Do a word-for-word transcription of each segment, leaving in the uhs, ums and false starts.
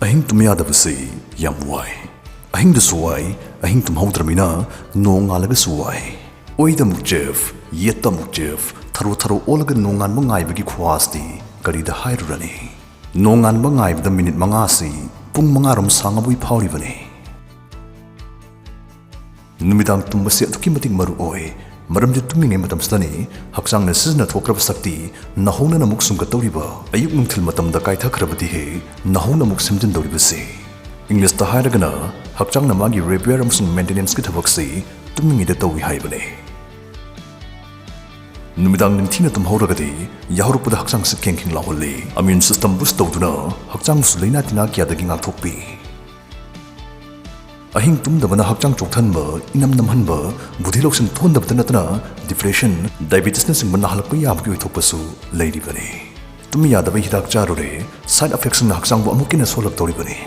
ꯑꯍꯤꯡ ꯇꯨꯝ ꯌꯥꯗꯕꯁꯤ ꯌꯥꯝ ꯋꯥꯏ꯫ ꯑꯍꯤꯡꯗꯁꯨ ꯋꯥꯏ, ꯑꯍꯤꯡ ꯇꯨꯝꯍꯧꯗ꯭ꯔꯃꯤꯅ ꯅꯣꯡꯉꯥꯜꯂꯒꯁꯨ ꯋꯥꯏ꯫ ꯑꯣꯏꯗ ꯑꯃꯨꯛ ꯆꯦꯞ, ꯌꯦꯠꯇ ꯑꯃꯨꯛ ꯆꯦꯞ, ꯊꯔꯣ ꯊꯔꯣ ꯑꯣꯜꯂꯒ ꯅꯣꯡꯉꯥꯟꯕ ꯉꯥꯏꯕꯒꯤ ꯈꯨꯋꯥꯁꯤꯗꯤ ꯀꯔꯤꯗ ꯍꯥꯏꯔꯨꯔꯅꯤ? ꯅꯣꯡꯉꯥꯟꯕ ꯉꯥꯏꯕꯗ ꯃꯤꯅꯤꯠ ꯃꯉꯥꯁꯤ ꯄꯨꯡ ꯃꯉꯥꯔꯣꯝ ꯁꯥꯡꯉꯕꯣꯏ ꯐꯥꯎꯔꯤꯕꯅꯤ꯫ ꯅꯨꯃꯤꯗꯥꯡ ꯇꯨꯝꯕꯁꯤ ꯑꯗꯨꯛꯀꯤ ꯃꯇꯤꯛ ꯃꯔꯨ ꯑꯣꯏ, ꯃꯔꯝꯗꯤ ꯇꯨꯝꯃꯤꯉꯩ ꯃꯇꯝꯁꯤꯗꯅꯤ ꯍꯛꯆꯥꯡꯅ ꯁꯤꯖꯤꯟꯅꯊꯣꯛꯈ꯭ꯔꯕ ꯁꯛꯇꯤ ꯅꯧꯍꯧꯅꯅ ꯑꯃꯨꯛ ꯁꯨꯝꯒꯠꯇꯧꯔꯤꯕ꯫ ꯑꯌꯨꯛ ꯅꯨꯡꯊꯤꯜ ꯃꯇꯝꯗ ꯀꯥꯏꯊꯈ꯭ꯔꯕꯗꯤ ꯍꯦ ꯅꯧꯍꯧꯅ ꯑꯃꯨꯛ ꯁꯦꯝꯖꯤꯟꯗꯧꯔꯤꯕꯁꯤ꯫ ꯏꯪꯂꯤꯁꯇ ꯍꯥꯏꯔꯒꯅ ꯍꯛꯆꯥꯡꯅ ꯃꯥꯒꯤ ꯔꯤꯄꯤꯌꯔ ꯑꯃꯁꯨꯡ ꯃꯦꯟꯇꯦꯅꯦꯟꯁꯀꯤ ꯊꯕꯛꯁꯤ ꯇꯨꯝꯃꯤꯉꯩꯗ ꯇꯧꯏ ꯍꯥꯏꯕꯅꯤ꯫ ꯅꯨꯃꯤꯗꯥꯡ ꯅꯤꯡꯊꯤꯅ ꯇꯨꯝꯍꯧꯔꯒꯗꯤ ꯌꯥꯍꯧꯔꯛꯄꯗ ꯍꯛꯆꯥꯡꯁꯤ ꯈꯦꯡ ꯈꯦꯡ ꯂꯥꯎꯍꯜꯂꯤ, ꯏꯃ꯭ꯌꯨꯟ ꯁꯤꯁꯇꯝ ꯕꯨꯁ ꯇꯧꯗꯨꯅ ꯍꯛꯆꯥꯡꯕꯨꯁꯨ ꯂꯥꯏꯅꯥ ꯇꯤꯟꯅꯥ ꯀꯌꯥꯗꯒꯤ ꯉꯥꯛꯊꯣꯛꯄꯤ꯫ ꯑꯍꯤꯡ ꯇꯨꯝꯗꯕꯅ ꯍꯛꯆꯥꯡ ꯆꯣꯛꯊꯍꯟꯕ, ꯏꯅꯝ ꯅꯝꯍꯟꯕ, ꯕꯨꯙꯤ ꯂꯧꯁꯤꯡ ꯊꯣꯟꯗꯕꯇ ꯅꯠꯇꯅ ꯗꯤꯄ꯭ꯔꯦꯁꯟ, ꯗꯥꯏꯕꯦꯇꯤꯁꯅꯆꯤꯡꯕ ꯅꯥꯍꯜꯂꯛꯄ ꯌꯥꯕꯒꯤ ꯑꯣꯏꯊꯣꯛꯄꯁꯨ ꯂꯩꯔꯤꯕꯅꯤ꯫ ꯇꯨꯝ ꯌꯥꯗꯕ ꯍꯤꯗꯥꯛ ꯆꯥꯔꯨꯔꯦ, ꯁꯥꯏꯗ ꯏꯐꯦꯛꯁꯤꯡꯅ ꯍꯛꯆꯥꯡꯕꯨ ꯑꯃꯨꯛꯀ ꯍꯦꯟꯅ ꯁꯣꯛꯍꯜꯂꯛꯇꯧꯔꯤꯕꯅꯤ꯫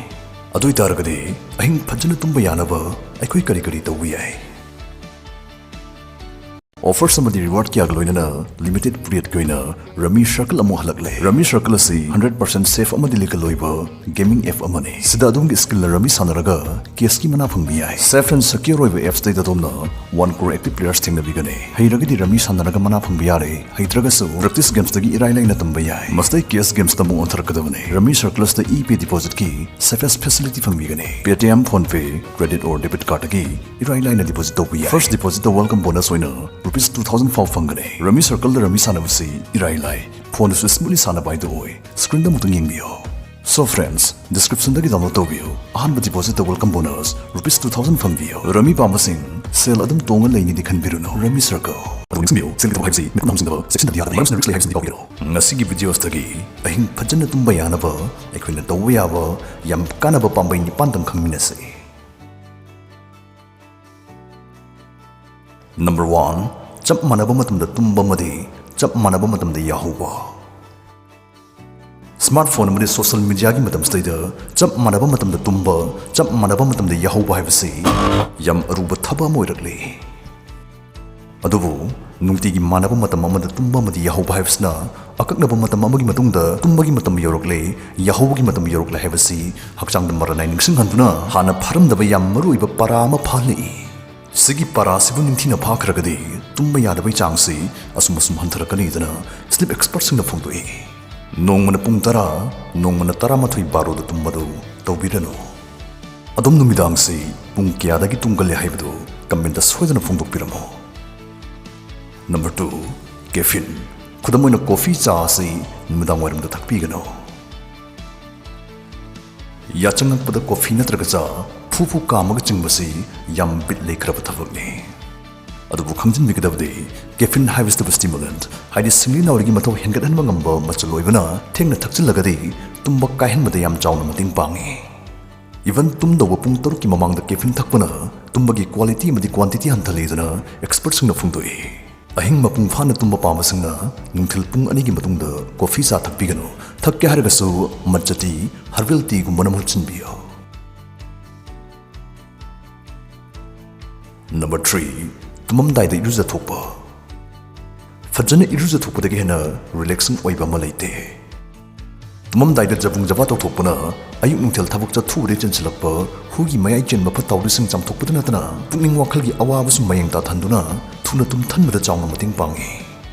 ꯑꯗꯨ ꯑꯣꯏꯇꯥꯔꯒꯗꯤ ꯑꯍꯤꯡ ꯐꯖꯅ ꯇꯨꯝꯕ ꯌꯥꯅꯕ ꯑꯩꯈꯣꯏ ꯀꯔꯤ ꯀꯔꯤ ꯇꯧꯕ ꯌꯥꯏ? ꯑꯣꯐꯔꯁ ꯑꯃꯗꯤ ꯔꯤꯋꯥꯔꯗ ꯀꯌꯥꯒ ꯂꯣꯏꯅꯅ ꯂꯤꯃꯤꯇꯦꯗ ꯄꯤꯔꯤꯌꯗꯀꯤ ꯑꯣꯏꯅ ꯔꯃꯤ ꯁꯔꯀꯜ ꯑꯃꯨꯛ ꯍꯜꯂꯛꯂꯦ꯫ ꯔꯃꯤ ꯁꯔꯀꯜ ꯑꯁꯤ ꯍꯟꯗ꯭ꯔꯦꯠ ꯄꯔꯁꯦꯟ ꯁꯦꯐ ꯑꯃꯗꯤ ꯂꯤꯒꯜ ꯑꯣꯏꯕ ꯒꯦꯃꯤꯡ ꯑꯦꯞ ꯑꯃꯅꯤ꯫ ꯁꯤꯗ ꯑꯗꯣꯝꯒꯤ ꯁ꯭ꯀꯤꯜꯅ ꯔꯃꯤ ꯁꯥꯟꯅꯔꯒ ꯀꯦꯁꯀꯤ ꯃꯅꯥ ꯐꯪꯕ ꯌꯥꯏ꯫ ꯁꯦꯐ ꯑꯦꯟ ꯁꯦꯀ꯭ꯌꯣꯔ ꯑꯣꯏꯕ ꯑꯦꯞꯁꯇꯩꯗ ꯑꯗꯣꯝꯅ ꯋꯥꯟ ꯀ꯭ꯔꯣꯔ ꯑꯦꯛꯇꯤꯚ ꯄ꯭ꯂꯦꯌꯔꯁ ꯊꯦꯡꯅꯕꯤꯒꯅꯤ꯫ ꯍꯩꯔꯒꯗꯤ ꯔꯃꯤ ꯁꯥꯟꯅꯔꯒ ꯃꯅꯥ ꯐꯪꯕ ꯌꯥꯔꯦ, ꯍꯩꯇ꯭ꯔꯒꯁꯨ ꯄ꯭ꯔꯦꯛꯇꯤꯁ ꯒꯦꯝꯁꯇꯒꯤ ꯏꯔꯥꯏ ꯂꯥꯏꯅ ꯇꯝꯕ ꯌꯥꯏ꯫ ꯃꯁꯤꯗꯩ ꯀꯦꯁ ꯒꯦꯝꯁꯇ ꯑꯃꯨꯛ ꯑꯣꯟꯊꯔꯛꯀꯗꯕꯅꯤ꯫ ꯔꯃꯤ ꯁꯔꯀꯜꯁꯇ ꯏ ꯄꯦ ꯗꯤꯄꯣꯖꯤꯠꯀꯤ ꯁꯦꯐꯦꯁ ꯐꯦꯁꯤꯂꯤꯇꯤ ꯐꯪꯕꯤꯒꯅꯤ꯫ Paytm, PhonePe, credit or debit ꯀꯥꯔꯗꯇꯒꯤ ꯏꯔꯥꯏ ꯂꯥꯏꯅ ꯗꯤꯄꯣꯖꯤꯠ ꯇꯧꯕ ꯌꯥꯏ꯫ ꯐꯥꯔꯁ ꯗꯤꯄꯣꯖꯤꯠꯇ ꯋꯦꯜꯀꯝ ꯕꯣꯅꯁ ꯑꯣꯏꯅ ꯔꯨꯄꯤꯁ ꯇꯨ ꯊꯥꯎꯖꯟ ꯐꯥꯎꯕ ꯐꯪꯒꯅꯤ꯫ ꯔꯃꯤ ꯁꯔꯀꯜꯗ ꯔꯃꯤ ꯁꯥꯟꯅꯕꯁꯤ ꯏꯔꯥꯏ ꯂꯥꯏ, ꯐꯣꯟꯗꯁꯨ ꯁ꯭ꯃꯨꯠꯂꯤ ꯁꯥꯟꯅꯕ ꯍꯥꯏꯗꯨ ꯑꯣꯏ꯫ ꯁ꯭ꯀ꯭ꯔꯤꯟꯗ ꯑꯃꯨꯛꯇꯪ ꯌꯦꯡꯕꯤꯌꯨ꯫ ꯁꯣ ꯐ꯭ꯔꯦꯟꯗꯁ, ꯗꯤꯁꯀ꯭ꯔꯤꯞꯁꯟꯗꯒꯤ ꯗꯥꯎꯟꯂꯣꯗ ꯇꯧꯕꯤꯌꯨ꯫ ꯑꯍꯥꯟꯕ ꯗꯤꯄꯣꯖꯤꯠꯇ welcome bonus rupees two thousand ꯐꯪꯕꯤꯌꯨ꯫ ꯔꯃꯤ ꯄꯥꯝꯕꯁꯤꯡ, ꯁꯦꯜ ꯑꯗꯨꯝ ꯇꯣꯡꯉ ꯂꯩꯅꯤꯗꯤ ꯈꯟꯕꯤꯔꯨꯅꯨ꯫ ꯔꯃꯤ ꯁꯔꯀꯜ꯫ ꯑꯗꯨꯕꯨ ꯅꯤꯡꯁꯤꯡꯕꯤꯌꯨ, ꯁꯦꯜꯒꯤ ꯊꯕꯛ ꯍꯥꯏꯕꯁꯤ ꯃꯤꯀꯨꯞ ꯅꯥꯝ ꯁꯤꯡꯗꯕ ꯆꯦꯛꯁꯤꯟꯗꯕꯗꯤ ꯌꯥꯗꯕ ꯃꯔꯝꯁꯤꯡ ꯔꯤꯁꯛ ꯂꯩ ꯍꯥꯏꯕꯁꯤꯡꯗꯤ ꯀꯥꯎꯕꯤꯒꯅꯨ꯫ ꯉꯁꯤꯒꯤ ꯚꯤꯗꯤꯑꯣꯁꯤꯗꯒꯤ ꯑꯍꯤꯡ ꯐꯖꯅ ꯇꯨꯝꯕ ꯌꯥꯅꯕ ꯑꯩꯈꯣꯏꯅ ꯇꯧꯕ ꯌꯥꯕ ꯌꯥꯝ ꯀꯥꯟꯅꯕ ꯄꯥꯝꯕꯩ ꯅꯤꯄꯥꯟꯗꯪ ꯈꯪꯃꯤꯟꯅꯁꯤ꯫ ꯅꯝꯕꯔ ꯋꯥꯟ, ꯆꯞ ꯃꯥꯟꯅꯕ ꯃꯇꯝꯗ ꯇꯨꯝꯕ ꯑꯃꯗꯤ ꯆꯞ ꯃꯥꯟꯅꯕ ꯃꯇꯝꯗ ꯌꯥꯍꯧꯕ꯫ ꯁ꯭ꯃꯥꯔꯠꯐꯣꯟ ꯑꯃꯗꯤ ꯁꯣꯁꯤꯌꯦꯜ ꯃꯤꯗꯤꯌꯥꯒꯤ ꯃꯇꯝꯁꯤꯗꯩꯗ ꯆꯞ ꯃꯥꯟꯅꯕ ꯃꯇꯝꯗ ꯇꯨꯝꯕ, ꯆꯞ ꯃꯥꯟꯅꯕ ꯃꯇꯝꯗ ꯌꯥꯍꯧꯕ ꯍꯥꯏꯕꯁꯤ ꯌꯥꯝ ꯑꯔꯨꯕ ꯊꯕꯛ ꯑꯃ ꯑꯣꯏꯔꯛꯂꯦ꯫ ꯑꯗꯨꯕꯨ ꯅꯨꯡꯇꯤꯒꯤ ꯃꯥꯟꯅꯕ ꯃꯇꯝ ꯑꯃꯗ ꯇꯨꯝꯕ ꯑꯃꯗꯤ ꯌꯥꯍꯧꯕ ꯍꯥꯏꯕꯁꯤꯅ ꯑꯀꯛꯅꯕ ꯃꯇꯝ ꯑꯃꯒꯤ ꯃꯇꯨꯡꯗ ꯇꯨꯝꯕꯒꯤ ꯃꯇꯝ ꯌꯧꯔꯛꯂꯦ, ꯌꯥꯍꯧꯕꯒꯤ ꯃꯇꯝ ꯌꯧꯔꯛꯂꯦ ꯍꯥꯏꯕꯁꯤ ꯍꯛꯆꯥꯡꯗ ꯃꯔꯥꯅꯥꯏ ꯅꯤꯡꯁꯤꯡꯍꯟꯗꯨꯅ ꯍꯥꯟꯅ ꯐꯥꯔꯝꯗꯕ ꯌꯥꯝ ꯃꯔꯨꯑꯣꯏꯕ ꯄꯔꯥ ꯑꯃ ꯐꯥꯍꯜꯂꯛꯏ꯫ ꯁꯤꯒꯤ ꯄꯔꯥꯁꯤꯕꯨ ꯅꯤꯡꯊꯤꯅ ꯐꯥꯈ꯭ꯔꯒꯗꯤ ꯇꯨꯝꯕ ꯌꯥꯗꯕꯒꯤ ꯆꯥꯡꯁꯤ ꯑꯁꯨꯝ ꯑꯁꯨꯝ ꯍꯟꯊꯔꯛꯀꯅꯤꯗꯅ sleep expertꯁꯤꯡꯅ ꯐꯣꯡꯗꯣꯛꯏ꯫ ꯅꯣꯡꯃꯅ ꯄꯨꯡ ꯇꯔꯥ, ꯅꯣꯡꯃꯅ ꯇꯔꯥꯃꯥꯊꯣꯏ ꯕꯥꯔꯣꯗ ꯇꯨꯝꯕꯗꯨ ꯇꯧꯕꯤꯔꯅꯨ꯫ ꯑꯗꯣꯝ ꯅꯨꯃꯤꯗꯥꯡꯁꯤ ꯄꯨꯡ ꯀꯌꯥꯗꯒꯤ ꯇꯨꯝꯒꯜꯂꯦ ꯍꯥꯏꯕꯗꯨ commentꯇ ꯁꯣꯏꯗꯅ ꯐꯣꯡꯗꯣꯛꯄꯤꯔꯝꯃꯨ꯫ Number two, caffeine꯫ ꯈꯨꯗꯝ ꯑꯣꯏꯅ coffee ꯆꯥ ꯑꯁꯤ ꯅꯨꯃꯤꯗꯥꯡ ꯋꯥꯏꯔꯝꯗ ꯊꯛꯄꯤꯒꯅꯨ꯫ ꯌꯥꯆꯪꯉꯛꯄꯗ coffee ꯅꯠꯇ꯭ꯔꯒ ꯆꯥ ꯐꯨ ꯐꯨ ꯀꯥꯝꯃꯒ ꯆꯤꯡꯕꯁꯤ ꯌꯥꯝ ꯕꯤꯠ ꯂꯩꯈ꯭ꯔꯕ ꯊꯕꯛꯅꯤ꯫ ꯑꯗꯨꯕꯨ ꯈꯪꯖꯤꯟꯕꯤꯒꯗꯕꯗꯤ caffeine ꯍꯥꯏꯕꯁꯤꯗꯕꯨ stimulant, ꯍꯥꯏꯗꯤ ꯁꯤꯡꯂꯤ ꯅꯥꯎꯔꯤꯒꯤ ꯃꯊꯧ ꯍꯦꯟꯒꯠꯍꯟꯕ ꯉꯝꯕ ꯃꯆꯜ ꯑꯣꯏꯕꯅ ꯊꯦꯡꯅ ꯊꯛꯆꯤꯜꯂꯒꯗꯤ ꯇꯨꯝꯕ ꯀꯥꯏꯍꯟꯕꯗ ꯌꯥꯝ ꯆꯥꯎꯅ ꯃꯇꯦꯡ ꯄꯥꯡꯉꯤ꯫ Even ꯇꯨꯝꯗꯧꯕ ꯄꯨꯡ ꯇꯔꯨꯛꯀꯤ ꯃꯃꯥꯡꯗ caffeine ꯊꯛꯄꯅ ꯇꯨꯝꯕꯒꯤ quality ꯑꯃꯗꯤ quantity ꯍꯟꯊꯍꯜꯂꯤꯗꯅ expertꯁꯤꯡꯅ ꯐꯣꯡꯗꯣꯛꯏ꯫ ꯑꯍꯤꯡ ꯃꯄꯨꯡ ꯐꯥꯅ ꯇꯨꯝꯕ ꯄꯥꯝꯕꯁꯤꯡꯅ ꯅꯨꯡꯊꯤꯜ ꯄꯨꯡ ꯑꯅꯤꯒꯤ ꯃꯇꯨꯡꯗ coffee ꯆꯥ ꯊꯛꯄꯤꯒꯅꯨ꯫ ꯊꯛꯀꯦ ꯍꯥꯏꯔꯒꯁꯨ matcha tea, herbal teaꯒꯨꯝꯕꯅ ꯃꯍꯨꯠ ꯁꯤꯟꯕꯤꯌꯨ꯫ Number three, ꯇꯨꯝꯃꯝꯗꯥꯏꯗ ꯏꯔꯨꯖꯊꯣꯛꯄ꯫ ꯐꯖꯅ ꯏꯔꯨꯖꯊꯣꯛꯄꯗꯒꯤ ꯍꯦꯟꯅ relaxing ꯑꯣꯏꯕ ꯑꯃ ꯂꯩꯇꯦ꯫ ꯇꯨꯝꯃꯝꯗꯥꯏꯗ ꯖꯕꯨꯡ ꯖꯕꯥ ꯇꯧꯊꯣꯛꯄꯅ ꯑꯌꯨꯛ ꯅꯨꯡꯊꯤꯜ ꯊꯕꯛ ꯆꯠꯊꯣꯛꯎꯔꯦ ꯆꯦꯟꯁꯤꯜꯂꯛꯄ ꯍꯨꯒꯤ ꯃꯌꯥꯏ ꯆꯦꯟꯕ ꯐꯠꯇ ꯍꯥꯎꯗꯤꯁꯤꯡ ꯆꯥꯝꯊꯣꯛꯄꯗ ꯅꯠꯇꯅ ꯄꯨꯛꯅꯤꯡ ꯋꯥꯈꯜꯒꯤ ꯑꯋꯥꯕꯁꯨ ꯃꯌꯦꯡ ꯇꯥꯊꯟꯗꯨꯅ ꯊꯨꯅ ꯇꯨꯝꯊꯟꯕꯗ ꯆꯥꯎꯅ ꯃꯇꯦꯡ ꯄꯥꯡꯉꯤ꯫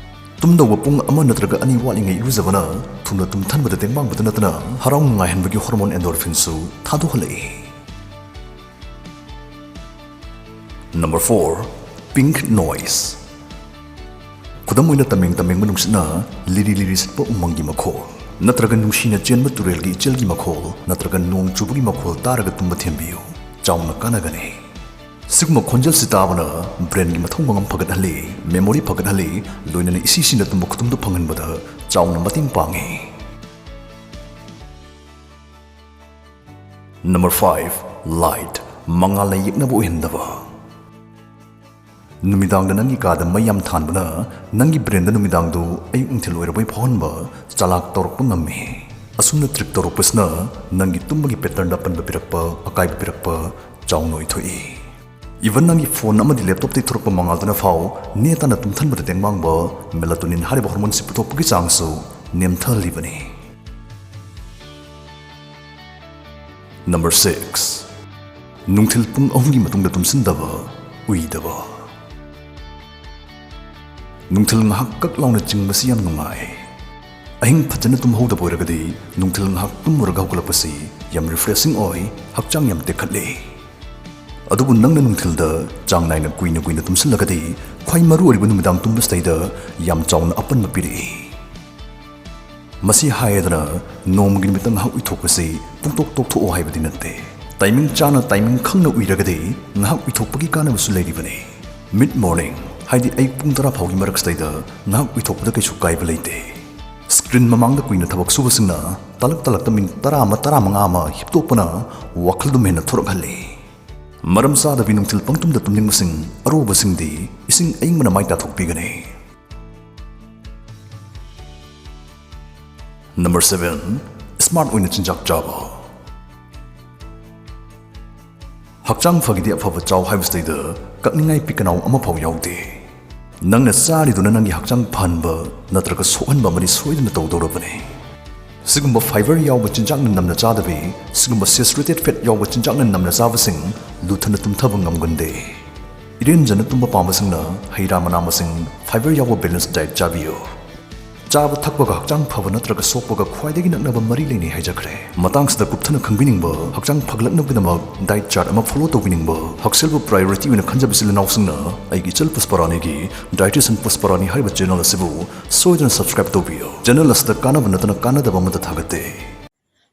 ꯇꯨꯝꯗꯧꯕ ꯄꯨꯡ ꯑꯃ ꯅꯠꯇ꯭ꯔꯒ ꯑꯅꯤ ꯋꯥꯠꯂꯤꯉꯩ ꯏꯔꯨꯖꯕꯅ ꯊꯨꯅ ꯇꯨꯝꯊꯟꯕꯗ ꯇꯦꯡꯕꯥꯡꯕꯗ ꯅꯠꯇꯅ ꯍꯔꯥꯎ ꯅꯨꯡꯉꯥꯏꯍꯟꯕꯒꯤ hormone endorphinꯁꯨ ꯊꯥꯗꯣꯛꯍꯜꯂꯛꯏ꯫ Number four, pink noise꯫ ꯈꯨꯗꯝ ꯑꯣꯏꯅ ꯇꯃꯦꯡ ꯇꯃꯦꯡꯕ ꯅꯨꯡꯁꯤꯠꯅ ꯂꯤꯔꯤ ꯂꯤꯔꯤ ꯁꯤꯠꯄ ꯎꯃꯪꯒꯤ ꯃꯈꯣꯜ, ꯅꯠꯇ꯭ꯔꯒ ꯅꯨꯡꯁꯤꯅ ꯆꯦꯟꯕ ꯇꯨꯔꯦꯜꯒꯤ ꯏꯆꯦꯜꯒꯤ ꯃꯈꯣꯜ, ꯅꯠꯇ꯭ꯔꯒ ꯅꯣꯡ ꯆꯨꯕꯒꯤ ꯃꯈꯣꯜ ꯇꯥꯔꯒ ꯇꯨꯝꯕ ꯊꯦꯝꯕꯤꯌꯨ, ꯆꯥꯎꯅ ꯀꯥꯟꯅꯒꯅꯤ꯫ ꯁꯤꯒꯨꯝꯕ ꯈꯣꯟꯖꯦꯜꯁꯤ ꯇꯥꯕꯅ brainꯒꯤ ꯃꯊꯧ ꯃꯉꯝ ꯐꯒꯠꯍꯜꯂꯤ, memory ꯐꯒꯠꯍꯜꯂꯤ, ꯂꯣꯏꯅꯅ ꯏꯁꯤ ꯁꯤꯅ ꯇꯨꯝꯕ ꯈꯨꯇꯨꯝꯗꯨ ꯐꯪꯍꯟꯕꯗ ꯆꯥꯎꯅ ꯃꯇꯦꯡ ꯄꯥꯡꯉꯤ꯫ Number five, light, ꯃꯉꯥꯜꯅ ꯌꯦꯛꯅꯕ ꯑꯣꯏꯍꯟꯗꯕ꯫ ꯅꯨꯃꯤꯗꯥꯡꯗ ꯅꯪꯒꯤ ꯀꯥꯗ ꯃꯩ ꯌꯥꯝ ꯊꯥꯟꯕꯅ ꯅꯪꯒꯤ brainꯗ ꯅꯨꯃꯤꯗꯥꯡꯗꯨ ꯑꯌꯨꯛ ꯅꯨꯡꯊꯤꯜ ꯑꯣꯏꯔꯕꯣꯏ ꯐꯥꯎꯍꯟꯕ ꯆꯥꯂꯥꯛ ꯇꯧꯔꯛꯄ ꯉꯝꯃꯤ꯫ ꯑꯁꯨꯝꯅ trick ꯇꯧꯔꯛꯄꯁꯤꯅ ꯅꯪꯒꯤ ꯇꯨꯝꯕꯒꯤ patternꯗ ꯑꯄꯟꯕ ꯄꯤꯔꯛꯄ, ꯑꯀꯥꯏꯕ ꯄꯤꯔꯛꯄ ꯆꯥꯎꯅ ꯑꯣꯏꯊꯣꯛꯏ꯫ Even ꯅꯪꯒꯤ phone ꯑꯃꯗꯤ laptopꯇꯒꯤ ꯊꯣꯔꯛꯄ ꯃꯉꯥꯜꯗꯨꯅ ꯐꯥꯎ ꯅꯦꯇꯥꯅ ꯇꯨꯝꯊꯟꯕꯗ ꯇꯦꯡ ꯃꯥꯡꯕ melatonin ꯍꯥꯏꯔꯤꯕ hormoneꯁꯤ ꯄꯨꯊꯣꯛꯄꯒꯤ ꯆꯥꯡꯁꯨ ꯅꯦꯝꯊꯍꯜꯂꯤꯕꯅꯤ꯫ Number six, ꯅꯨꯡꯊꯤꯜ ꯄꯨꯡ ꯑꯍꯨꯝꯒꯤ ꯃꯇꯨꯡꯗ ꯇꯨꯝꯁꯤꯟꯗꯕ, ꯎꯏꯗꯕ꯫ ꯅꯨꯡꯊꯤꯜ ꯉꯥꯏꯍꯥꯛ ꯀꯛ ꯂꯥꯎꯅ ꯆꯤꯡꯕꯁꯤ ꯌꯥꯝ ꯅꯨꯡꯉꯥꯏ꯫ ꯑꯍꯤꯡ ꯐꯖꯅ ꯇꯨꯝꯍꯧꯗꯕ ꯑꯣꯏꯔꯒꯗꯤ ꯅꯨꯡꯊꯤꯜ ꯉꯥꯏꯍꯥꯛ ꯇꯨꯝꯃꯨꯔꯒ ꯍꯧꯒꯠꯂꯛꯄꯁꯤ ꯌꯥꯝ refreshing ꯑꯣꯏ, ꯍꯛꯆꯥꯡ ꯌꯥꯝ ꯇꯦꯛꯈꯠꯂꯤ꯫ ꯑꯗꯨꯕꯨ ꯅꯪꯅ ꯅꯨꯡꯊꯤꯜꯗ ꯆꯥꯡ ꯅꯥꯏꯅ ꯀꯨꯏꯅ ꯀꯨꯏꯅ ꯇꯨꯝꯁꯤꯜꯂꯒꯗꯤ ꯈ꯭ꯋꯥꯏ ꯃꯔꯨ ꯑꯣꯏꯔꯤꯕ ꯅꯨꯃꯤꯗꯥꯡ ꯇꯨꯝꯕꯁꯤꯗꯩꯗ ꯌꯥꯝ ꯆꯥꯎꯅ ꯑꯄꯟꯕ ꯄꯤꯔꯛꯏ꯫ ꯃꯁꯤ ꯍꯥꯏꯗꯅ ꯅꯣꯡꯃꯒꯤ ꯅꯨꯃꯤꯠꯇ ꯉꯥꯏꯍꯥꯛ ꯎꯏꯊꯣꯛꯄꯁꯤ ꯄꯨꯡꯇꯣꯛ ꯇꯣꯛꯊꯣꯛꯑꯣ ꯍꯥꯏꯕꯗꯤ ꯅꯠꯇꯦ꯫ Timing ꯆꯥꯅ timing ꯈꯪꯅ ꯎꯏꯔꯒꯗꯤ ꯉꯥꯏꯍꯥꯛ ꯎꯏꯊꯣꯛꯄꯒꯤ ꯀꯥꯟꯅꯕꯁꯨ ꯂꯩꯔꯤꯕꯅꯤ꯫ Mid morning, ꯍꯥꯏꯗꯤ ꯑꯌꯨꯛ ꯄꯨꯡ ꯇꯔꯥ ꯐꯥꯎꯒꯤ ꯃꯔꯛꯁꯤꯗꯩꯗ ꯉꯥꯏꯍꯥꯛ ꯎꯏꯊꯣꯛꯄꯗ ꯀꯩꯁꯨ ꯀꯥꯏꯕ ꯂꯩꯇꯦ꯫ Screen ꯃꯃꯥꯡꯗ ꯀꯨꯏꯅ ꯊꯕꯛ ꯁꯨꯕꯁꯤꯡꯅ ꯇꯥꯂꯛ ꯇꯥꯂꯛꯇ minute ꯇꯔꯥ ꯑꯃ, ꯇꯔꯥꯃꯉꯥ ꯑꯃ ꯍꯤꯞꯇꯣꯛꯄꯅ ꯋꯥꯈꯜꯗꯨꯝ ꯍꯦꯟꯅ ꯊꯣꯔꯛꯍꯜꯂꯤ꯫ ꯃꯔꯝ ꯆꯥꯗꯕꯤ ꯅꯨꯡꯊꯤꯜ ꯄꯪꯇꯨꯝꯗ ꯇꯨꯝꯅꯤꯡꯕꯁꯤꯡ ꯑꯔꯨꯕꯁꯤꯡꯗꯤ ꯏꯁꯤꯡ ꯑꯏꯪꯕꯅ ꯃꯥꯏ ꯇꯥꯊꯣꯛꯄꯤꯒꯅꯤ꯫ Number seven, smart ꯑꯣꯏꯅ ꯆꯤꯟꯖꯥꯛ ꯆꯥꯕ꯫ ꯍꯛꯆꯥꯡ ꯐꯒꯤꯗꯤ ꯑꯐꯕ ꯆꯥꯎ ꯍꯥꯏꯕꯁꯤꯗꯩꯗ ꯀꯛꯅꯤꯡꯉꯥꯏ ꯄꯤꯛꯀꯅꯥꯎ ꯑꯃꯐꯥꯎ ꯌꯥꯎꯗꯦ꯫ ꯅꯪꯅ ꯆꯥꯔꯤꯗꯨꯅ ꯅꯪꯒꯤ ꯍꯛꯆꯥꯡ ꯐꯍꯟꯕ ꯅꯠꯇ꯭ꯔꯒ ꯁꯣꯛꯍꯟꯕ ꯑꯃꯗꯤ ꯁꯣꯏꯗꯅ ꯇꯧꯗꯧꯔꯕꯅꯤ꯫ ꯁꯤꯒꯨꯝꯕ fiber ꯌꯥꯎꯕ ꯆꯤꯟꯖꯥꯛꯅ ꯅꯝꯅ ꯆꯥꯗꯕꯤ, ꯁꯤꯒꯨꯝꯕ saturated fat ꯌꯥꯎꯕ ꯆꯤꯟꯖꯥꯛꯅ ꯅꯝꯅ ꯆꯥꯕꯁꯤꯡ ꯂꯨꯊꯅ ꯇꯨꯝꯊꯕ ꯉꯝꯒꯟꯗꯦ꯫ ꯏꯔꯦꯟꯖꯅ ꯇꯨꯝꯕ ꯄꯥꯝꯕꯁꯤꯡꯅ ꯍꯩ ꯔꯥ ꯃꯅꯥ ꯃꯁꯤꯡ, fiber ꯌꯥꯎꯕ balanced diet ꯆꯥꯕꯤꯌꯨ꯫ ꯆꯥꯕ ꯊꯛꯄꯒ ꯍꯛꯆꯥꯡ ꯐꯕ ꯅꯠꯇ꯭ꯔꯒ ꯁꯣꯛꯄꯒ ꯈ꯭ꯋꯥꯏꯗꯒꯤ ꯅꯛꯅꯕ ꯃꯔꯤ ꯂꯩꯅꯩ ꯍꯥꯏꯖꯈ꯭ꯔꯦ꯫ ꯃꯇꯥꯡꯁꯤꯗ ꯀꯨꯞꯊꯅ ꯈꯪꯕꯤꯅꯤꯡꯕ, ꯍꯛꯆꯥꯡ ꯐꯒꯠꯂꯛꯅꯕꯒꯤꯗꯃꯛ diet chart ꯑꯃ follow ꯇꯧꯕꯤꯅꯤꯡꯕ, ꯍꯛꯁꯦꯜꯕꯨ priority ꯑꯣꯏꯅ ꯈꯟꯖꯕ ꯏꯆꯤꯜ ꯏꯅꯥꯎꯁꯤꯡꯅ ꯑꯩꯒꯤ ꯏꯆꯜ ꯄꯨꯁꯄꯔꯥꯅꯤꯒꯤ Dietitian ꯄꯨꯁꯄꯔꯥꯅꯤ ꯍꯥꯏꯔꯤꯕ channel ꯑꯁꯤꯕꯨ ꯁꯣꯏꯗꯅ subscribe ꯇꯧꯕꯤꯌꯨ꯫ Channel ꯑꯁꯤꯗ ꯀꯥꯟꯅꯕ ꯅꯠꯇꯅ ꯀꯥꯟꯅꯗꯕ ꯑꯃꯠꯇ ꯊꯥꯒꯠꯇꯦ꯫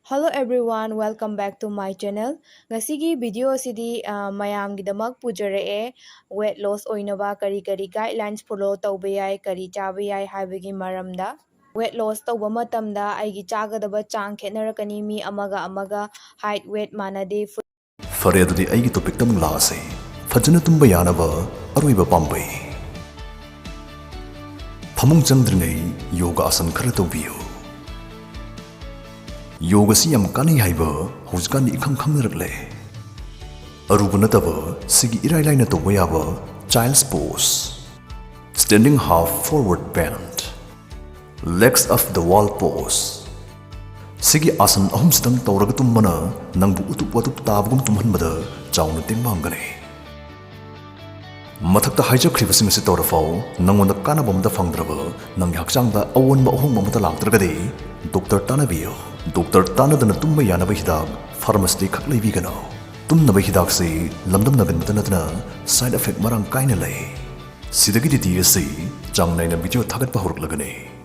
Hello everyone, welcome back to my channel. ꯉꯁꯤꯒꯤ video ꯑꯁꯤꯗꯤ ꯑ, ꯃꯌꯥꯝꯒꯤꯗꯃꯛ ꯄꯨꯖꯔꯛꯑꯦ꯫ Weight loss ꯑꯣꯏꯅꯕ ꯀꯔꯤ ꯀꯔꯤ guidelines follow ꯇꯧꯕ ꯌꯥꯏ, ꯀꯔꯤ ꯆꯥꯕ ꯌꯥꯏ ꯍꯥꯏꯕꯒꯤ ꯃꯔꯝꯗ꯫ Weight loss ꯇꯧꯕ ꯃꯇꯝꯗ ꯑꯩꯒꯤ ꯆꯥꯒꯗꯕ ꯆꯥꯡ ꯈꯦꯠꯅꯔꯛꯀꯅꯤ, ꯃꯤ ꯑꯃꯒ ꯑꯃꯒ height weight ꯃꯥꯟꯅꯗꯦ꯫ ꯐꯔꯦ, ꯑꯗꯨꯗꯤ ꯑꯩꯒꯤ topicꯇ ꯑꯃꯨꯛ ꯂꯥꯛꯑꯁꯦ꯫ ꯐꯖꯅ ꯇꯨꯝꯕ ꯌꯥꯅꯕ ꯑꯔꯣꯏꯕ ꯄꯥꯝꯕꯩ꯫ ꯐꯃꯨꯡ ꯆꯪꯗ꯭ꯔꯤꯉꯩ ꯌꯣꯒ ꯑꯥꯁꯟ ꯈꯔ ꯇꯧꯕꯤꯌꯨ꯫ ꯌꯣꯒꯁꯤ ꯌꯥꯝ ꯀꯥꯟꯅꯩ ꯍꯥꯏꯕ ꯍꯧꯖꯤꯛꯀꯥꯟꯗꯤ ꯏꯈꯪ ꯈꯪꯅꯔꯛꯂꯦ꯫ ꯑꯔꯨꯕ ꯅꯠꯇꯕ ꯁꯤꯒꯤ ꯏꯔꯥꯏ ꯂꯥꯏꯅ ꯇꯧꯕ ꯌꯥꯕ child's pose, standing half forward bend, legs of the wall pose꯫ ꯁꯤꯒꯤ ꯑꯥꯁꯟ ꯑꯍꯨꯝꯁꯤꯗꯪ ꯇꯧꯔꯒ ꯇꯨꯝꯕꯅ ꯅꯪꯕꯨ ꯎꯇꯨꯞ ꯋꯥꯇꯨꯞ ꯇꯥꯕꯒꯨꯝ ꯇꯨꯝꯍꯟꯕꯗ ꯆꯥꯎꯅ ꯇꯦꯡꯕꯥꯡꯒꯅꯤ꯫ ꯃꯊꯛꯇ ꯍꯥꯏꯖꯈ꯭ꯔꯤꯕꯁꯤꯡ ꯑꯁꯤ ꯇꯧꯔꯐꯥꯎ ꯅꯪꯉꯣꯟꯗ ꯀꯥꯟꯅꯕ ꯑꯃꯠꯇ ꯐꯪꯗ꯭ꯔꯕ, ꯅꯪꯒꯤ ꯍꯛꯆꯥꯡꯗ ꯑꯑꯣꯟꯕ ꯑꯍꯣꯡꯕ ꯑꯃꯠꯇ ꯂꯥꯛꯇ꯭ꯔꯒꯗꯤ ꯗꯣꯛꯇꯔ ꯇꯥꯟꯅꯕꯤꯌꯨ꯫ ꯗꯣꯛꯇꯔ ꯇꯥꯟꯅꯗꯅ ꯇꯨꯝꯕ ꯌꯥꯅꯕ ꯍꯤꯗꯥꯛ ꯐꯥꯔꯃꯥꯁꯤꯗꯒꯤ ꯈꯛ ꯂꯩꯕꯤꯒꯅꯨ꯫ ꯇꯨꯝꯅꯕ ꯍꯤꯗꯥꯛꯁꯤ ꯂꯝꯗꯝ ꯅꯥꯒꯟꯕꯇ ꯅꯠꯇꯅ side effect ꯃꯔꯥꯡ ꯀꯥꯏꯅ ꯂꯩ꯫ ꯁꯤꯗꯒꯤꯗꯤ ꯗꯤ ꯑꯦꯁ ꯁꯤ ꯆꯥꯡ ꯅꯥꯏꯅ ꯚꯤꯗꯤꯑꯣ ꯊꯥꯒꯠꯄ ꯍꯧꯔꯛꯂꯒꯅꯤ꯫